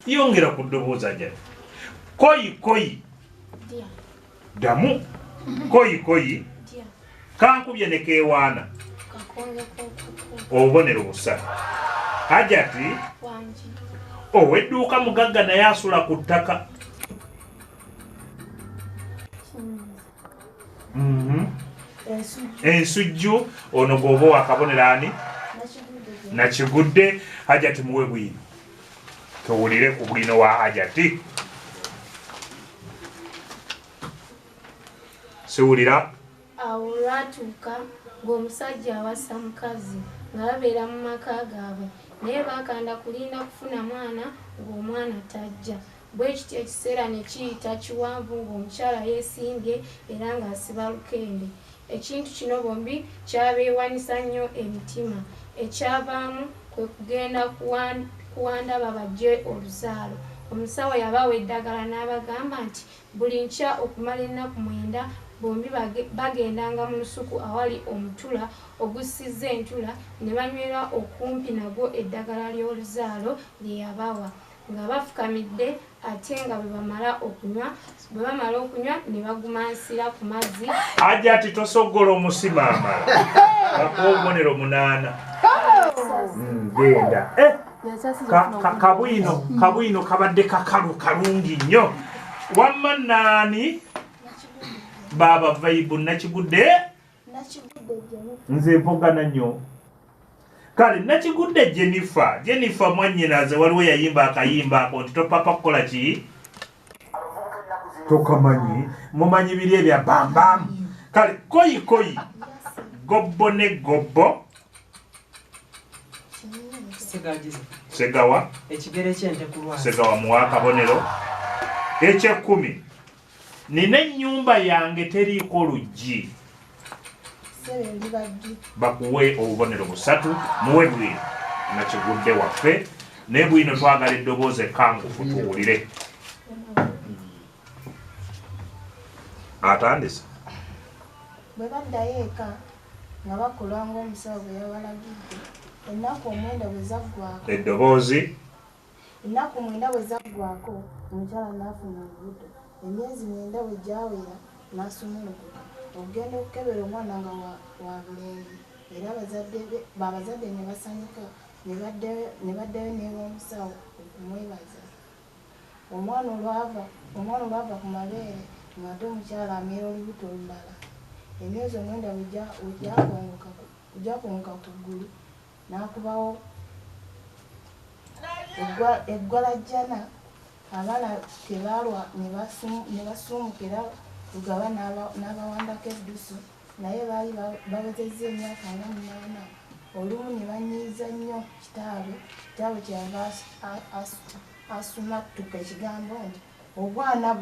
Yongera ku ddoboozi ajja. Koyi koyi. Ddamu. Koyi koyi. Kankubye ne keewaana. Obubonero busatu. Hajati. Ow'edduuka mugagga naye asula ku ttaka. Ensujju ono gwoba owakabonero ani? Nakigudde. Hajati muwe bwino. Tuwulire ku bwino wa Hajati. Siwulira. Awo olwatuuka ng'omusajja awasa mukazi, nga babeera mu maka gaabwe, naye baakanda kulinda kufuna mwana, ng'omwana tajja. Bwe kityo ekiseera ne kiyita kiwanvu ng'omukyala yeesimbye era ng'asiba lukende. Ekintu kino bombi kyabeewanisa nnyo emitima. Ekyavaamu kwe kugenda ku Wandaba baggye oluzaalo. Omusawo yabawa eddagala n'abagamba nti buli nkya okumala ennaku mwenda bombi bagendanga mu lusuku awali omutula ogussizza entula ne banywera okumpi nagwo eddagala ly'oluzaalo lye yabawa nga bafukamidde ate nga bwe bamala okunywa bwe bamala okunywa ne bagumansira ku mazzi. Hajati tosogola omusima amala bakuwa obubonero 8. Genda. Kabwino kabwino kabadde kakalu kalungi nnyo. Wamma naani baaba vaibu Nakigudde. Nze mpogana nnyo. Kale Nakigudde Jennifer. Jennifer mwannyinaze waliwo yayimba akayimba ako nti topapa kukola ki? Tokamanyi. Mumanyi biri ebya bambam. Kale koyi koyi. Gobbo ne gobbo. Segawa. Ekigere ky'ente ku lwazi. Segawa muwa akabonero. Eky'ekkumi. Nina ennyumba yange teriiko luggi. Bakuwe obubonero 3 muwe bwino. Nakigudde waffe. Naye bwino twagala eddoboozi ekkangufu tuwulire. Atandise. Bwe baddayo eka nga bakola ng'omusawo bwe yabalagidde, ennaku 9 bwe zaggwaako. Eddoboozi. Ennaku 9 bwe zaggwaako, omukyala n'afuna olubuto. Emyezi 9 bwe gyawera n'asumulukuka. Okugenda okukebera omwana nga wa bulenzi era abazadde ne basanyuka ne baddayo n'ew'omusawo okumwebaza. Omwana olwava ku mabeere ng'ate omukyala amera olubuto olulala. Emyezi 9 bwe gyakongoka ku ggulu n'akubawo eggwalajjana. Abaana tebaalwa ne basuumukira Lugaba n'abawandako eddusu naye baali bawezezza emyaka nga 8. Olumu ne banyiiza nnyo kitaabwe, kitaabwe kyeyava asumattuka ekigambo nti obwana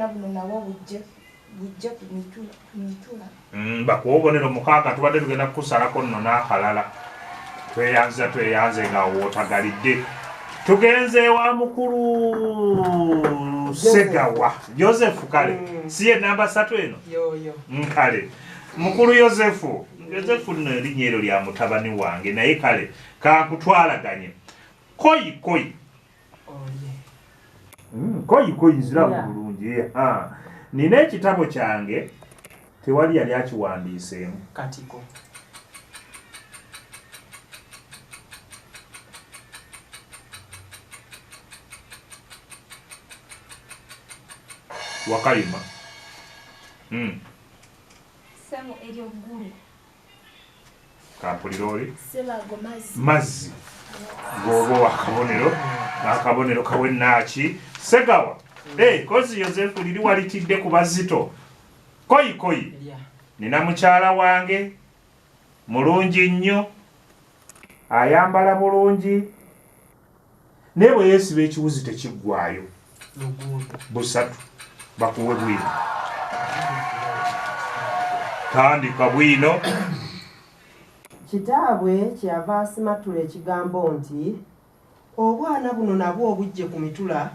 buno nabwo bujje ku mitula. Bakuwa obubonero 6 tubadde tugenda kukusalako nno n'akalala. Tweyanza tweyanze nga wootagalidde. Tugenze wa mukulu Segawa Joseph kale si ye namba 3 eno nkale mukulu Yosefu. Yosefu nno erinnya eryo lya mutabani wange naye kale kankutwalaganye. Koyi koyi. Koyi koyi nziramu bulungi. Nina ekitabo kyange tewali yali akiwandiiseemu. Katiko. Wakayima. Sebo eryo ggulu. Kampulira oli? Sebago mazzi. Mazzi. Gwoba akabonero, akabonero kawe naaki. Segawa. Kozi Yosefu liri walitidde ku bazito. Koyi koyi. Nina mukyala wange mulungi nnyo. Ayambala bulungi. Naye bwe yeesiba ekiwuzi tekiggwaayo. 3 bakuwe bwino. Tandika bwino. Kitaabwe kyeyava asimattula ekigambo nti obwana buno nabwo obujje ku mitula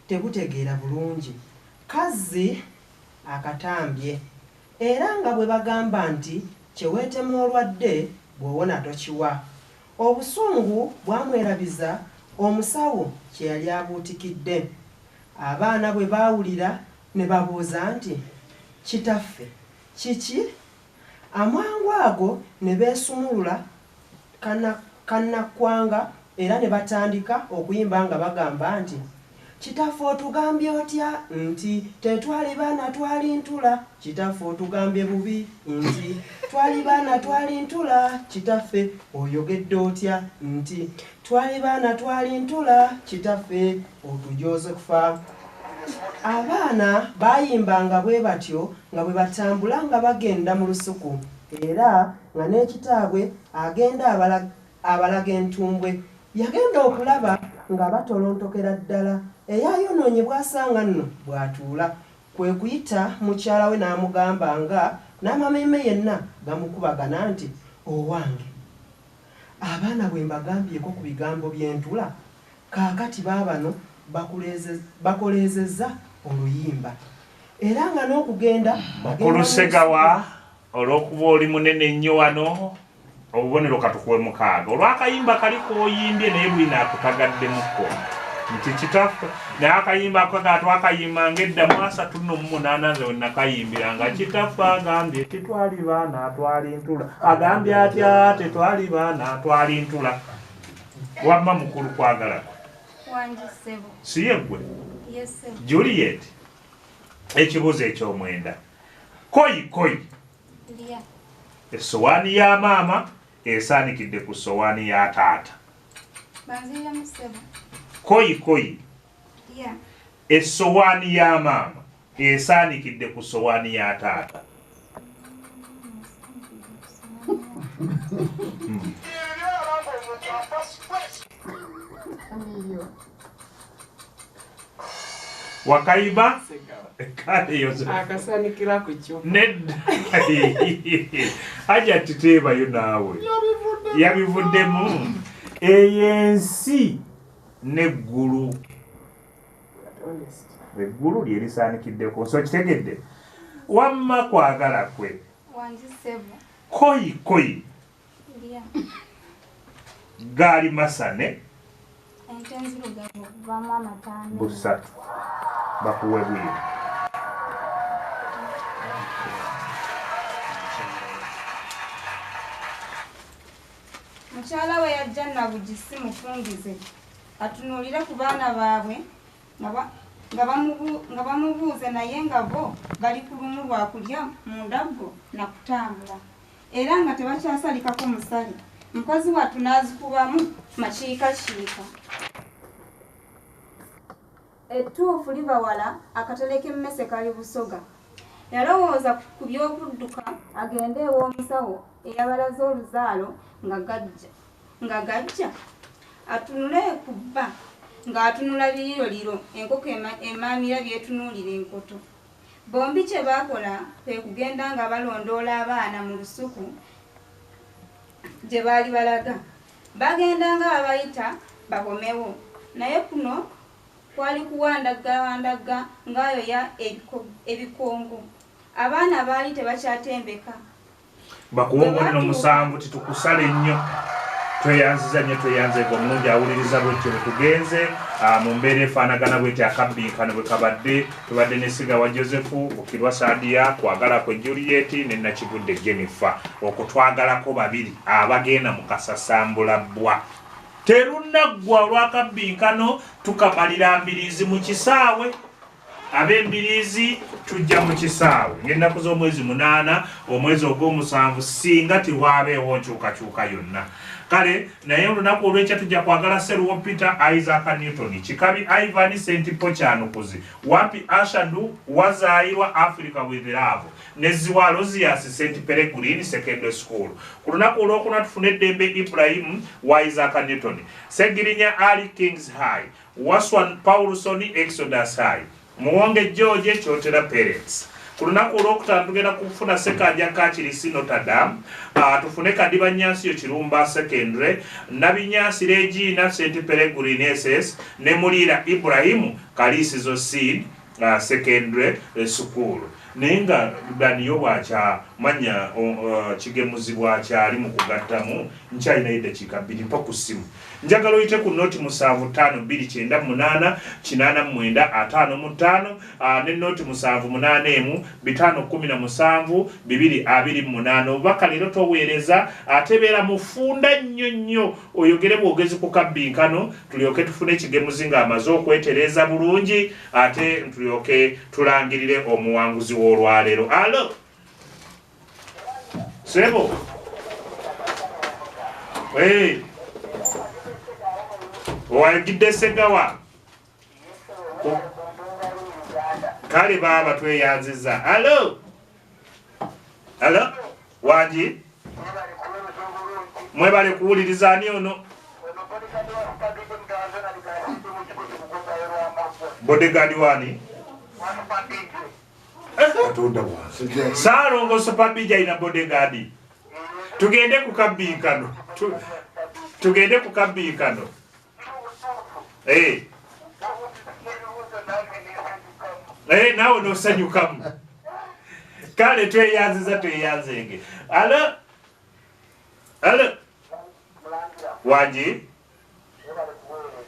tebutegeera bulungi. Kazzi akatambye. Era nga bwe bagamba nti kye weetema olwadde bw'owona tokiwa. Obusungu bwamwerabiza omusawo kye yali abuutikidde. Abaana bwe baawulira ne babuuza nti, kitaffe kiki? Amangu ago ne beesumulula kannakwanga era ne batandika okuyimba nga bagamba nti, kitaffe otugambye otya nti tetwali baana twali ntula, kitaffe otugambye bubi nti twali baana twali ntula, kitaffe oyogedde otya nti twali baana twali ntula, kitaffe otujooze kufa. Abaana bayimbanga bwe batyo nga bwe batambula nga bagenda mu lusuku, era nga n'ekitaabwe agenda abalaga entumbwe. Yagenda okulaba nga batolontokera ddala, eyayonoonye bw'asanga nno bw'atuula. Kwe kuyita mukyala we n'amugamba nga n'amameeme yenna gamukubagana nti, owange, abaana bwe mbagambyeko ku bigambo by'entula, kaakati baabano bakoleezezza oluyimba. Era nga n'okugenda Mukulu Ssegawa, olw'okuba oli munene nnyo wano, obubonero katukuwe 6. Olw'akayimba kali k'oyimbye naye bwino akutagaddemuko nti kitaffe, naye akayimba ako twakayimba ng'edda mu 38 nze we nakayimbiranga. Kitaffe agambye tetwali baana twali ntula, agambye atya tetwali baana twali ntula. Wamma mukulu kwagalako. Wangi ssebo. Si ye ggwe? Ye ssebo. Juliet, ekibuuzo eky'omwenda. Koyi koyi. Lya. Essowaani ya maama esaanikidde ku ssowaani ya taata. Banziriramu ssebo. Koyi koyi. Lya. Essowaani ya maama esaanikidde ku ssowaani ya taata. Wakaiba? Kale Yosefu. Akasanikira ku kyupa. Nedda. Ajja titeebayo naawe. Yabivuddemu. Eyo ensi n'eggulu. Eggulu lye lisaanikidde ku nsi, okitegedde? Wamma kwagala kwe. Wangi ssebo. Koyi koyi. Lya. Gaali masane. Ente enzirugavu okuvaamu amata ameeru. Busatu. Bakuwe bwino. Mukyala we yajja Nabugisi mufungize atunuulire ku baana baabwe nga bamubuuze, naye nga bo bali ku lumu lwa kulya mu ndaggo na kutambula, era nga tebakyasalikako musale. Mukazi wattu n'azikubamu makiikakiika. Ettuufu liva wala, akatale k'emmese kali Busoga. Yalowooza ku by'okudduka agende ew'omusawo eyabalaze oluzaalo nga gajja atunule ku bba ng'atunula biriroliro enkoko emaamira by'etunuulira enkoto. Bombi kye baakola kwe kugenda nga balondoola abaana mu lusuku gye baali balaga. Bagenda nga babayita bakomewo, naye kuno kwali kuwandagawandagga ng'ayoya ebikongo. Abaana baali tebakyatembeka. Bakuwa obubonero 7 titukusale nnyo. Tweyanziza nnyo, tweyanzeega omulungi awuliriza bwetyo bwe tugenze mu mbeera efaanagana bwetyo akabbinkano bwe kabadde. Tubadde ne Ssegawa Joseph, Bukirwa Sadia, Kwagala kwe Juliet ne Nakigudde Jennifer. Okutwagalako babiri abagenda mu kasasambula bbwa. Terunnaggwa olw'akabbinkano, tukamalira mbiriizi mu kisaawe. Ab'embiriizi tujja mu kisaawe ng'ennaku z'omwezi 8 omwezi ogw'omusanvu, singa tewaabeewo nkyukakyuka yonna. Kale naye olunaku olw'enkya tujja kwagala Sseruwo Peter, Isaac Newton, Kikabi Ivan, St Paul Kyanukuzi, Wampi Ashadu, Wazaayirwa Africa with Love, ne Zziwa Aloysius St Peregrine Secondary School. Ku lunaku olwokuna tufune Eddembe Ibrahim wa Isaac Newton, Ssegirinya Ali Kings High, Waswan Paulson Exodus High, Muwonge George Kyotera Parents. Ku lunaku olwokutaano tugenda kufuna Ssekajja Kakirisi Notre Dame, tufune Kadiba Nyansiyo Kirumba Secondary, Nabinyansi Regina St Peregrine SS, ne Mulira Ibrahim Kalisizo Seed Secondary School. Naye nga Daniyo bw'akya manya Kigemuzi bw'akyali mu kugattamu, nkyalinayo eddakiika 2 mpa ku ssimu. Njagala oyite ku noti 7 5 2 9 8 89 55 ne noti 7 8 1 5 17 2 28. Obubaka leero toweereza, ate beera mufunda nnyo nnyo, oyogere bwogezi ku kabbinkano, tulyoke tufune Kigemuzi ng'amaze okwetereeza bulungi, ate tulyoke tulangirire omuwanguzi w'olwaleero. Alo sebo. Hey. Owagidde Segawa. Kale baaba tweyanziza. Alo. Alo. Wangi. Mwebale kuwuliriza ani ono? Bodyguard wani? Katonda wange. Saalongo Super BJ alina bodyguard. Tugende ku kabbinkano. Tugende ku kabbinkano. Naawe n'osanyukamu. Kale tweyanziza tweyanzenge. Alo. Alo. Wangi.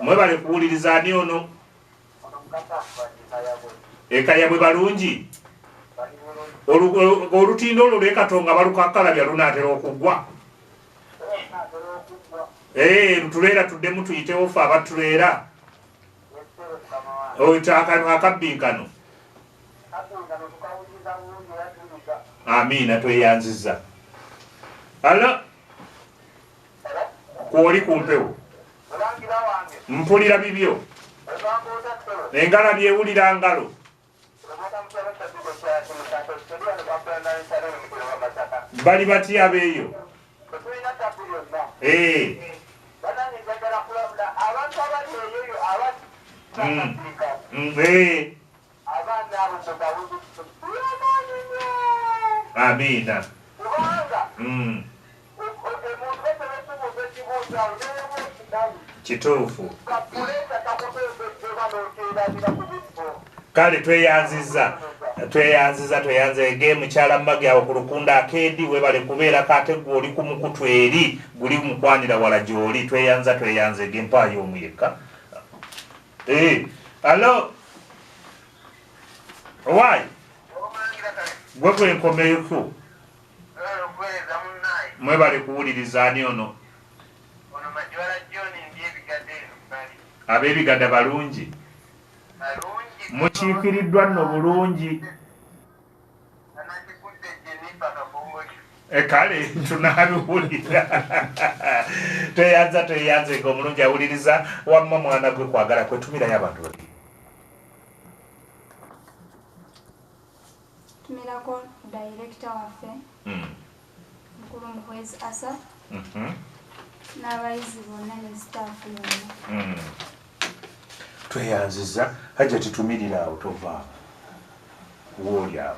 Mwebale kuwuliriza ani ono? Ekayabwe balungi. Olutindo olwo lw'Ekatonga balukakkalabya lunaatera okuggwa. Lutuleera tuddemu tuyitewo ffe abatuleera. Akabbinkano. Amiina tweyanziza. Alo. Kwoli ku mpewo. Mpulira bibyo. Engala byewulira ngalo. Bali batya abeeyo? Amiina. Kituufu. Kale tweyanziza. Tweyanziza tweyanzege mukyala Mmagi awo ku Lukunda Akeedi, webale kubeerako ate gwe oli ku mukutu eri guli mukwanira wala gy'oli. Tweyanza tweyanzege mpaayo omu yekka. Alo. Owaayi. Gwe gwe nkomeyeko. Mwebale kuwuliriza ani ono? Ab'ebigada balungi. Mukiikiriddwa nno bulungi. Kale tunaabiwulira. Tweyanza tweyanzege omulungi awuliriza wamma mwana gwe kwagala kwetumirayo abantu babiri. Tumirako director waffe Mukulu Muhwezi Asa n'abayizi bonna ne staff yonna. Tweyanziza hajja titumirira awo tovaawo wooli awo.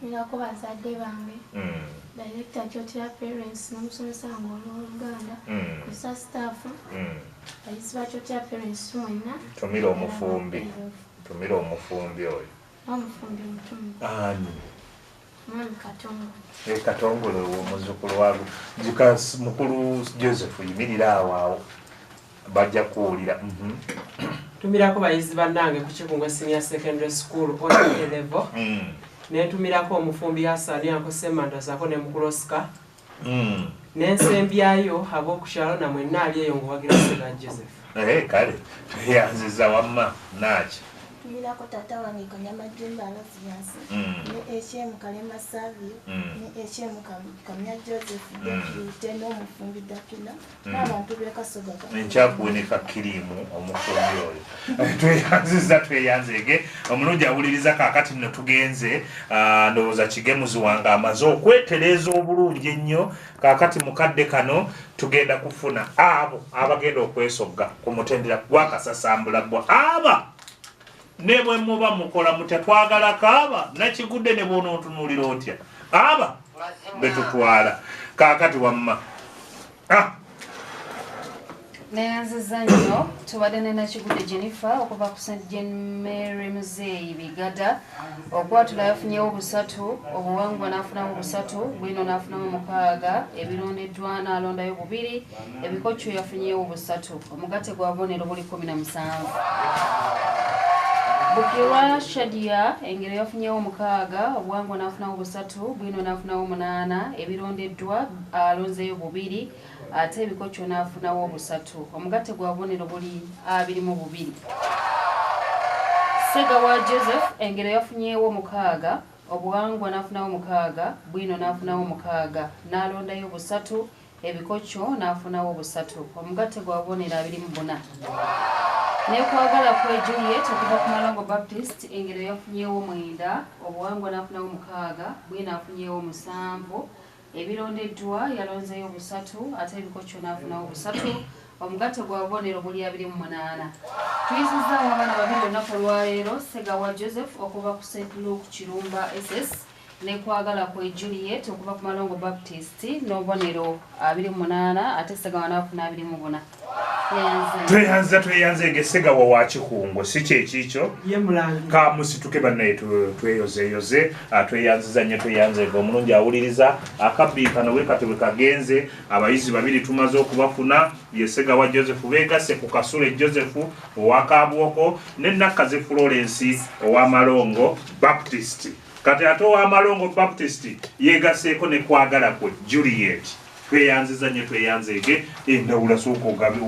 Tumirako bazadde bange, director Kyotera parents n'omusomesa wange olw'Oluganda, kusa staff, abayizi ba Kyotera parents mwenna. Tumira omufumbi. Tumira omufumbi oyo. Omufumbi omutumbi. Ani? Mwami Katongole. Katongole omuzzukulu waabwe. Jjuka mukulu Joseph yimirira awo awo. Bajja kuwulira. Tumirako bayizi bannange ku Kikungwe Senior Secondary School O level. Nentumirako omufumbi Hassan Yanko Ssemanda saako ne mukulu Oscar. Nensembyayo ab'okukyalo namwe naali eyo ng'owagira Sega Joseph. Kale tweyanziza wamma naaki. Tumirako tata wange Kanyama Jjumba Aloysius ne HM Kalema Savio ne HM Kamya Joseph Deputy n'omufumbi Dakina n'abantu b'e Kasoga. Enkyakuweneka kiriimu omufumbi oyo. Tweyanziza tweyanzege omulungi awuliriza kaakati nno tugenze ndowooza Kigemuzi wange amaze okwetereeza obulungi ennyo. Kaakati mukadde kano tugenda kufuna abo abagenda okwesogga ku mutendera gw'akasasambula bbwa aba ne bwe muba mukola mutya twagala kaaba nakigudde ne bw'onootunuulira otya aba betutwala. Kaakati wamma Neyanziza nnyo. Tubadde ne Nakigudde Jennifer okuva ku St Jane Mary Muzeeyi Bigada. Okwatula yafunyewo 3, obuwangwa n'afunamu 3, bwino n'afunamu 6, ebirondeddwa n'alondayo 2, ebikokyo yafunyewo 3. Omugatte gwa bubonero buli 17. Bukirwa Shadia engero yafunyewo 6, obuwangwa n'afunamu 3, bwino n'afunamu 8, ebirondeddwa alonzeyo 2, ate ebikokyo n'afunawo 3. Omugatte gwa bubonero buli 22. Ssegawa Joseph engero yafunyewo 6, obuwangwa n'afunawo 6, bwino n'afunawo 6, n'alondayo 3, ebikokyo n'afunawo 3. Omugatte gwa bubonero 24. Nekwagala kwe Juliet okuva ku Malongo Baptist engero yafunyewo 9, obuwangwa n'afunawo 6, bwino afunyewo 7, ebirondeddwa yalonzeyo 3, ate ebikokyo n'afunawo 3. Omugatte gwa bubonero buli 28. Tuyisizaawo abaana babiri olunaku olwaleero, Ssegawa Joseph okuva ku St Luke Kirumba SS ne Kwagala kwe Juliet okuva ku Malongo Baptist n'obubonero 28, ate Ssegawa n'afuna 24. Tweyanza tweyanze Ssegawa wa Kikungwe, si kyekikyo? Ye mulangira. Kamusituke bannaye tweyozeeyoze, tweyanziza nnyo tweyanze omulungi awuliriza akabbi kano bwe kati bwe kagenze. Abayizi babiri tumaze okubafuna, ye Ssegawa Joseph beegasse ku Kasule Joseph owa Kabwoko ne Nakkazi Florence owa Malongo Baptist. Kati ate owa Malongo Baptist yeegasseeko ne Kwagala kwe Juliet. Tweyanziza nnyo tweyanzeege. Endawula sooka ogabe.